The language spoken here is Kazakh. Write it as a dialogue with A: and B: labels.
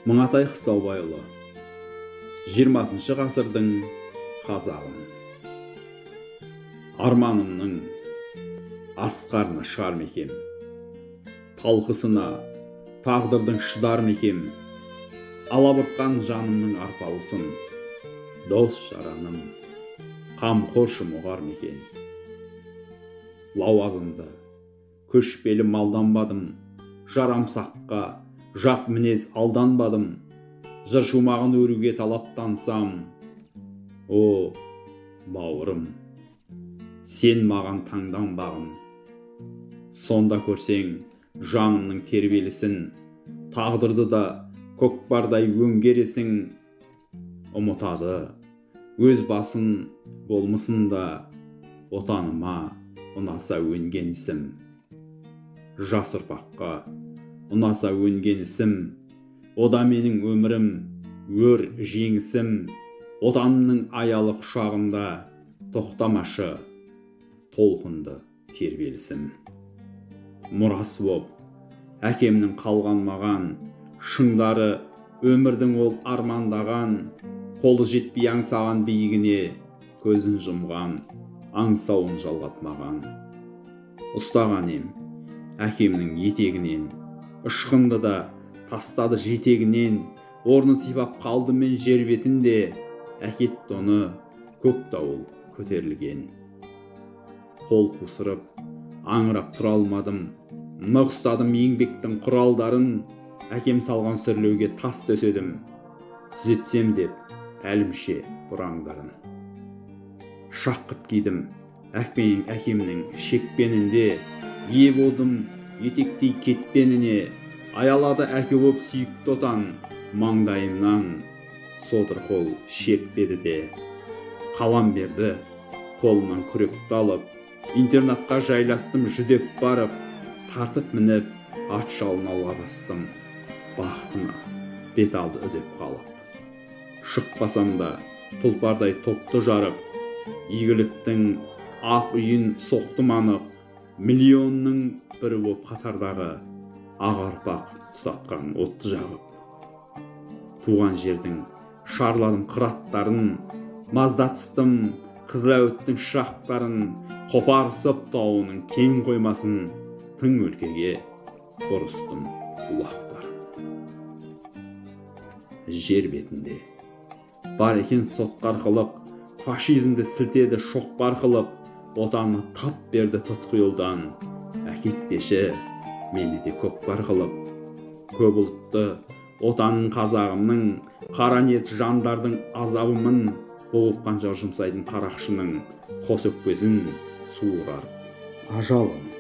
A: Мыңатай Қыстаубайұлы, 20 ғасырдың қазағымын. Арманымның асқарына шығар мекем, талқысына тағдырдың шыдар мекем, алабұртқан жанымның арпалысын, дос жараным, қамқоршым ұғар мекен. Лауазымды, көшпелі малданбадым, жарамсаққа жат мінез алданбадым, жыр шумағын өруге талаптансам, о, бауырым, сен маған таңданбағын. Сонда көрсең жанымның тербелісін, тағдырды да көкпардай өңгересің, ұмытады өз басын болмысын да, отаныма ұнаса өнген ісім. Жас ұрпаққа ұнаса өнген ісім, ода менің өмірім, өр жеңісім, отанымның аялы құшағында тоқтамашы толқынды тербелісім. Мұрасы боп әкемнің қалған маған, шыңдары өмірдің ол армандаған, қолы жетпей аңсаған биігіне, көзін жұмған, аңсауын жалғап маған. Ұстаған ем әкемнің етегінен, ышқынды да тастады жетегінен, орны сипап қалды мен жер бетінде, әкетті оны көк дауыл көтерілген. Қол қусырып, аңырап тұра алмадым, нық ұстадым еңбектің құралдарын, әкем салған сүрлеуге тас төседім, түзетсем деп әлімше бұраңдарын. Шаққып кидім әкемнің шекпенінде, ие болдым етектей кетпеніне, аялады әке боп сүйікті отан, маңдайымнан содыр қол шертпеді де. Қалам берді, қолымнан күректі алып, интернатқа жайластым жүдеп барып, тартып мініп, ат жалын алға бастым, бақытына бет алды үдеп қалып. Шықпасам да тұлпардай топты жарып, игіліктің ақ үйін соқтым анық, миллионның бірі боп қатардағы ақ арпақ тұтатқан отты жағып. Туған жердің шарладым қыраттарын, маздатыстым Қызыләуіттің шырақтарын, қопарысып тауының кең қоймасын, тың өлкеге бұрыстым бұлақтарын. Жер бетінде бар екен сотқар қылып, фашизмді сілтеді шоқпар қылып, отаны тап берді тұтқиылдан, әкетпеші мені де көкпар қылып. Көп ұлтты отанын қазағымның, қара ниет жандардың азабымын, бұғып қанша жұмсайтын қарақшының қос өкпесін суырар ажалым.